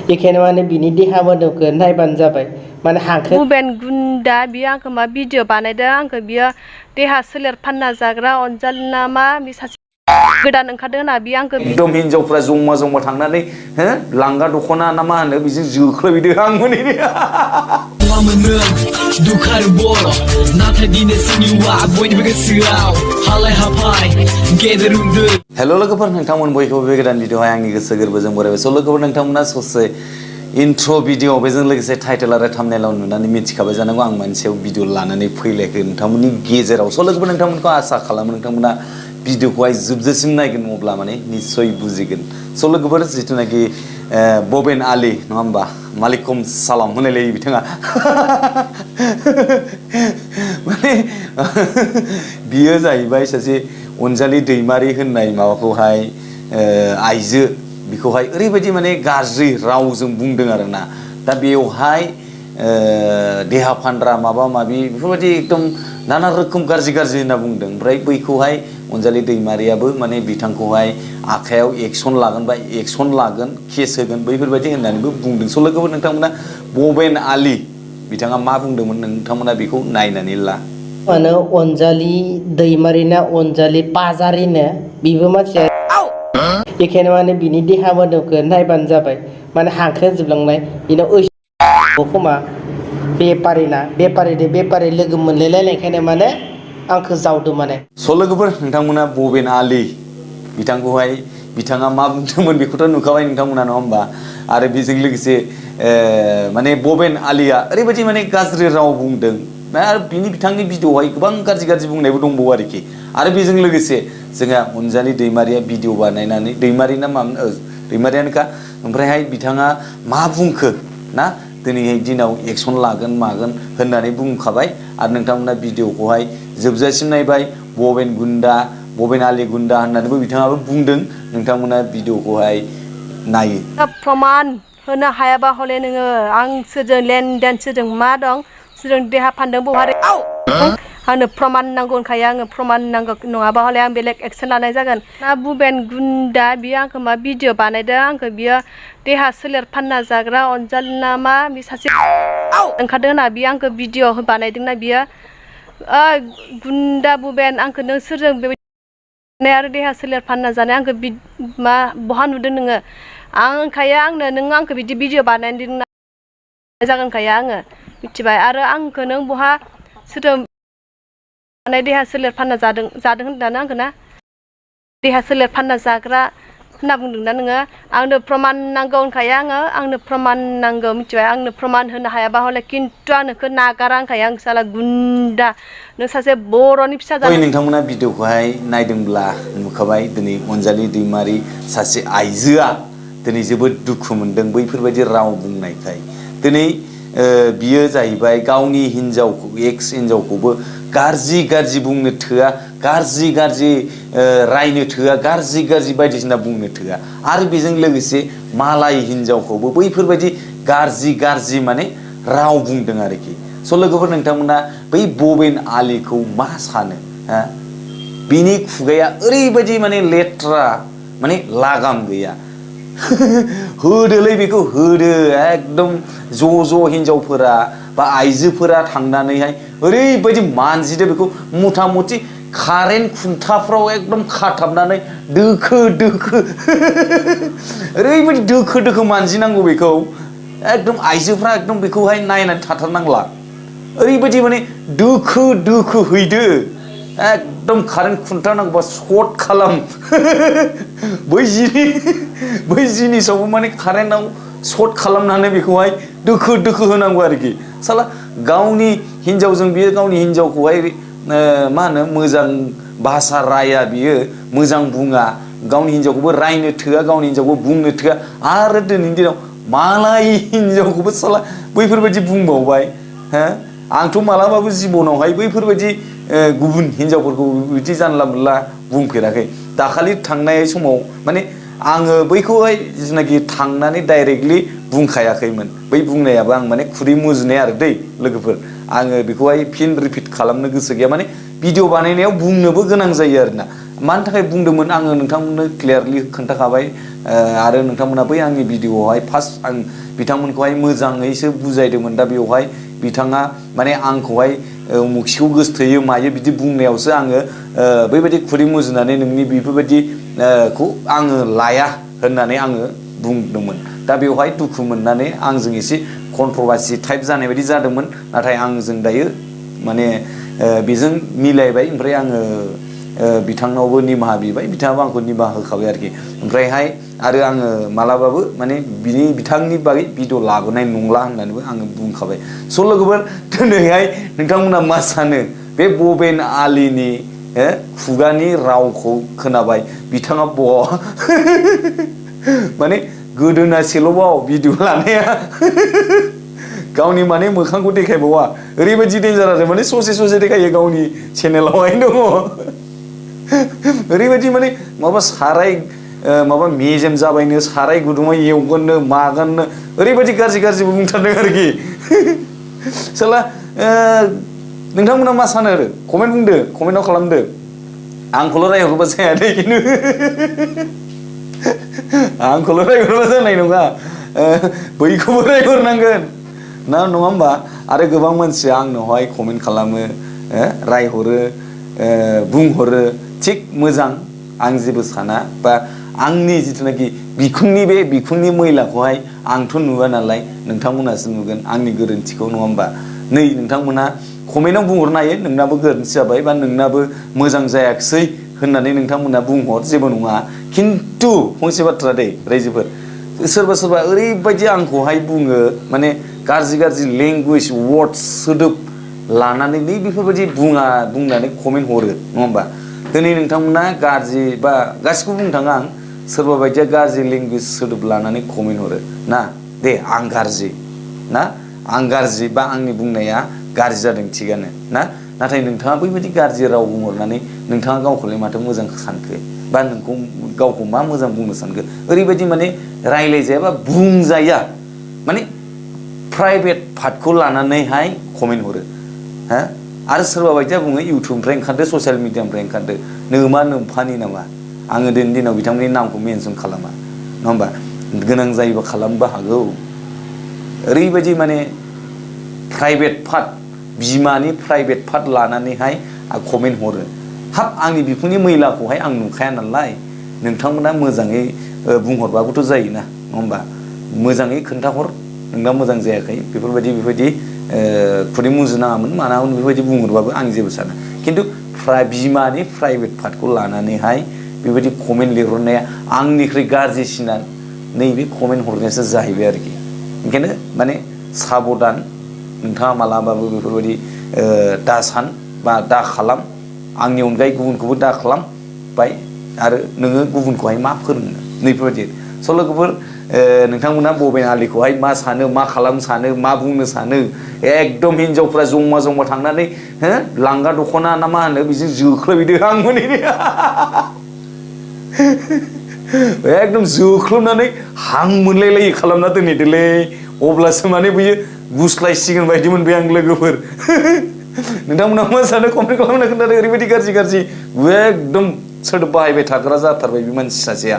बेखायनो माने बिनि देहा मोदोमखौ नायबानो जाबाय माने हांखो बुबेन गुन्दा बियो आंखौ मा भिडिअ बानायदों आंखौ बियो देहा सोलेर फानना जाग्रा अनजालि नामा बे सासे गोदान ओंखारदों होनना बियो आंखौ एकदम हिनजावफ्रा जमा जमा थांनानै हो लांगा दख'ना ना मा होनो बिजों जोख्लोबहैदों आं मोनैनि हेल' लोगोफोर नोंथांमोन बयखौबो बे गोदान भिडिअआवहाय आंनि गोसो गोरबोजों बरायबाय स' लोगोफोर नोंथांमोना ससे इन्ट्र' भिडिअ बेजों लोगोसे टाइटेल आरो थाम्बनेलाव नुनानै मिथिखाबाय जानांगौ आं मोनसेयाव भिडिअ लानानै फैलायखो नोंथांमोननि गेजेराव स' लोगोफोर नोंथांमोनखौ आसा खालामो नोंथांमोना भिडिअखौहाय जोबजासिम नायगोन अब्ला माने निस्सय बुजिगोन स' लोगोफोर जिथुनाखि बबेन आली नङा होमबा मालिकुम सालाम होनलायलायो बिथाङा माने बियो जाहैबाय सासे अनजालि दैमारि होननाय माबाखौहाय आइजो बिखौहाय ओरैबायदि माने गाज्रि रावजों बुंदों आरोना दा बेवहाय देहा फानग्रा माबा माबि बेफोरबायदि एकदम नाना रोखोम गाज्रि गाज्रि होनना बुंदों ओमफ्राय बैखौहाय अनजालि दैमारियाबो माने बिथांखौहाय आखायाव एक्सन लागोन बा एक्सन लागोन केस होगोन बैफोरबायदि होननानैबो बुंदों स' लोगोफोर नोंथांमोना बबेन आली बिथाङा मा बुंदोंमोन नोंथांमोना बेखौ नायनानै ला मानो अनजालि दैमारिना अनजालि पाजारिनो बिबो मानसिया बेखायनो माने बिनि देहा मोदोमखौ नायबानो जाबाय माने हांखो जोबलांनाय बिनाव खोमा बेपारिना बेपारि लोगो मोनलायलायनायखायनो माने आंखौ जावदो माने स' लोगोफोर नोंथांमोना बबेन आली बिथांखौहाय बिथाङा मा बुंदोंमोन बेखौथ' नुखाबाय नोंथांमोना नङा होमबा आरो बेजों लोगोसे माने बबेन आलीया ओरैबायदि माने गाज्रि राव बुंदों आरो बिथांनि भिडिअआवहाय गोबां गाज्रि बुंनायबो दंबावो आरोखि आरो बेजों लोगोसे जोंहा अनजालि दैमारिया भिडिअ बानायनानै दैमारि ना मा दैमारियानोखा ओमफ्रायहाय बिथाङा मा बुंखो ना दिनैहाय दिनाव एक्सन लागोन मागोन होननानै बुंखाबाय आरो नोंथांमोना भिडिअखौहाय जोबजासिम नायबाय बबेन आली गुन्दा होननानैबो बिथाङाबो बुंदों नोंथांमोना भिडिअखौहाय नायो प्रमान होनो हायाबा हले नोङो आं सोरजों लेनदेन सोरजों मा दं सोरजों देहा फानदों बहाय आंनो प्रमान नांगौ होनखायो आङो प्रमान नांगौ नङाबा हले आं बेलेग एक्सन लानाय जागोन ना बुबेन गुन्दा बियो आंखौ मा भिडिअ बानायदों आंखौ बियो देहा सोलेर फानना जाग्रा अनजालि नामा बे सासे ओंखारदों होनना बियो आंखौ भिडिअ बानायदोंना बियो गुन्दा बुबेन आंखौ नों सोरजों बेबायदि आरो देहा सोलेर फानना जानाय आंखौ मा बहा नुदों नोङो आं होनखायो आंनो नों आंखौ बिदि भिडिअ बानायदों जागोनखायो आङो मिथिबाय आरो आंखौ नों बहा सोरजों देहा सोलेर फानना जादों होनदाना आंखौ ना देहा सोलेर फानना जाग्रा होनना बुंदोंना नोङो आंनो प्रमान नांगौ होनखायो आंनो प्रमान नांगौ मिथिबाय आंनो प्रमान होनो हायाबा हले खिन्थु आं नोंखौ नागारा होनखायो आं साला गुन्दा नों सासे बर'नि फिसा जानाय नोंथांमोना भिडिअखौहाय नायदोंब्ला नुखाबाय दिनै अनजालि दैमारि सासे आइजोआ दिनै जोबोद दुखु मोनदों बैफोरबायदि राव बुंनायखाय दिनै बियो जाहैबाय गावनि हिन्जावखौ एक्स हिन्जावखौबो गाज्रि बुंनो थोआ गाज्रि रायनो थोआ गाज्रि बायदिसिना बुंनो थोआ आरो बेजों लोगोसे मालाय हिन्जावखौबो बैफोरबायदि गाज्रि माने राव बुंदों आरोखि स' लोगोफोर नोंथांमोना बै बबेन आलीखौ मा सानो बिनि खुगाया ओरैबायदि माने लेथ्रा माने लागाम गैया होदोलै बेखौ होदो एकदम ज' हिन्जावफोरा बा आइजोफोरा थांनानैहाय ओरैबायदि मानजिदो बेखौ मथा मथि कारेन्ट खुन्थाफ्राव एकदम खाथाबनानै दोखो ओरैबायदि दोखो मानजिनांगौ बेखौ एकदम आइजोफ्रा एकदम बेखौहाय नायनानै थाथारनांला ओरैबायदि माने दोखो हैदो एकदम कारेन्ट खुन्था नांगौबा सर्ट खालाम बै जिनिसावबो माने कारेन्टआव सर्ट खालामनानै बेखौहाय दोखो होनांगौ आरोखि साला गावनि हिन्जावजों बियो गावनि हिन्जावखौहाय मा होनो मोजां भाषा राया बियो मोजां बुङा गावनि हिन्जावखौबो रायनो थोआ गावनि हिन्जावखौ बुंनो थोआ आरो दिनैनि दिनाव मालाय हिन्जावखौबो साला बैफोरबायदि बुंबावबाय आंथ' मालाबाबो जिबनावहाय बैफोरबायदि गुबुन हिन्जावफोरखौ बिदि जानला मोनला बुंफेराखै दाखालि थांनाय समाव माने आङो बैखौहाय जिनाखि थांनानै डाइरेक्टलि बुंखायाखैमोन बै बुंनायाबो आं माने खुदै मुजुनाय आरो दै लोगोफोर आङो बेखौहाय फिन रिपिट खालामनो गोसो गैया माने भिडिअ बानायनायाव बुंनोबो गोनां जायो आरोना मानि थाखाय बुंदोंमोन आङो नोंथांमोननो क्लियारलि खोन्थाखाबाय आरो नोंथांमोना बै आंनि भिडिअआवहाय फार्स्ट आं बिथांमोनखौहाय मोजाङैसो बुजायदोंमोन दा बेवहाय बिथाङा माने आंखौहाय मुखिखौ गोसथोयो मायो बिदि बुंनायावसो आङो बैबायदि खुदै मुजुनानै नोंनि बेफोरबायदि खौ आङो लाया होननानै आङो बुंदोंमोन दा बेवहाय दुखु मोननानै आंजों एसे कन्ट्रभार्सि टाइप जानाय बायदि जादोंमोन नाथाय आंजों दायो माने बेजों मिलायबाय ओमफ्राय आङो बिथांनावबो निमाहा बिबाय बिथाङाबो आंखौ निमाहा होखाबाय आरोखि ओमफ्रायहाय आरो आङो मालाबाबो माने बिथांनि बागै भिडिअ लाबोनाय नंला होननानैबो आङो बुंखाबाय स' लोगोफोर दिनैहाय नोंथांमोना मा सानो बे बबेन आलीनि खुगानि रावखौ खोनाबाय बिथाङा माने गोदोना सेल'बाव भिडिअ लानाया गावनि माने मोखांखौ देखायबावा ओरैबायदि डेन्जार आरो माने ससे ससे देखायो गावनि चेनेलावहाय दङ ओरैबायदि माने माबा साराय माबा मेजेम जाबायनो साराय गुदुङाव एवगोननो मागोननो ओरैबायदि गाज्रि गाज्रिबो बुंथारदों आरोखि साला नोंथांमोना मा सानो आरो कमेन्ट बुंदो कमेन्टआव खालामदो आंखौल' रायहरबा जाया दे खिन्थु आंखौल' रायहरबा जानाय नङा बैखौबो रायहरनांगोन ना नङा होमबा आरो गोबां मानसिया आंनावहाय कमेन्ट खालामो रायहरो बुंहरो थिग मोजां आं जेबो साना बा आंनि जिथुनाखि बिखुंनि मैलाखौहाय आंथ' नुवा नालाय नोंथांमोनासो नुगोन आंनि गोरोन्थिखौ नङा होमबा नै नोंथांमोना कमेन्टआव बुंहरनो हायो नोंनाबो गोरोन्थि जाबाय बा नोंनाबो मोजां जायाखिसै होननानै नोंथांमोना बुंहर जेबो नङा खिन्थु फंसे बाथ्रा दे रायजोफोर सोरबा सोरबा ओरैबायदि आंखौहाय बुङो माने गाज्रि गाज्रि लेंगुवेज वार्डस सोदोब लानानै नै बेफोरबायदि बुंनानै कमेन्ट हरो नङा होमबा दिनै नोंथांमोना गाज्रि बा गासिखौबो बुंनो थाङा आं सोरबा बायदिया गाज्रि लेंगुवेज सोदोब लानानै कमेन्ट हरो ना दे आं गाज्रि ना आं गाज्रि बा आंनि बुंनाया गाज्रि जादों थिगानो ना नाथाय नोंथाङा बैबायदि गाज्रि राव बुंहरनानै नोंथाङा गावखौलाय माथो मोजां सानखो बा नोंखौ गावखौ मा मोजां बुंनो सानखो ओरैबायदि माने रायलायजायाबा बुंजाया माने प्राइभेट पार्टखौ लानानैहाय कमेन्ट हरो हा आरो सोरबा बायदिया बुङो इउटुबनिफ्राय ओंखारदो ससियेल मिडियानिफ्राय ओंखारदो नोमा नोम्फानि नामा आङो दिनैनि दिनाव बिथांमोननि नामखौ मेनसन खालामा नङा होमबा गोनां जायोबा खालामनोबो हागौ ओरैबायदि माने प्राइभेट पार्ट बिमानि प्राइभेट पार्ट लानानैहाय कमेन्ट हरो हाब आंनि बिखुंनि मैलाखौहाय आं नुखाया नालाय नोंथांमोना मोजाङै बुंहरबाबोथ' जायोना नङा होमबा मोजाङै खोन्थाहर नोंना मोजां जायाखै बेफोरबायदि खुदै मुजुनाङामोन मानामोन बेफोरबायदि बुंहरबाबो आं जेबो साना खिन्थु बिमानि प्राइभेट पार्टखौ लानानैहाय बेबायदि कमेन्ट लिरहरनाया आंनिख्रुइ गाज्रिसिना नैबे कमेन्ट हरनायासो जाहैबाय आरोखि ओंखायनो माने साबधान नोंथाङा मालाबाबो बेफोरबायदि दासान बा दा खालाम आंनि अनगायै गुबुनखौबो दा खालामबाय आरो नोङो गुबुनखौहाय मा फोरोंनो नैफोरबायदि स' लोगोफोर नोंथांमोना बबेन आलीखौहाय मा सानो मा खालामनो सानो मा बुंनो सानो एकदम हिनजावफ्रा जमा थांनानै लांगा दख'ना ना मा होनो बिजों जोख्लोबहैदो आं मोनहैनो एकदम जोख्लोबनानै हां मोनलायलायै खालामना दोनहैदोलै अब्लासो माने बियो गुस्लायसिगोन बायदि मोनबाय आं लोगोफोर नोंथांमोना मा सानो कमेन्ट खालामना खोन्थादो ओरैबायदि गाज्रि एकदम सोदोब बाहायबाय थाग्रा जाथारबाय बे मानसि सासेया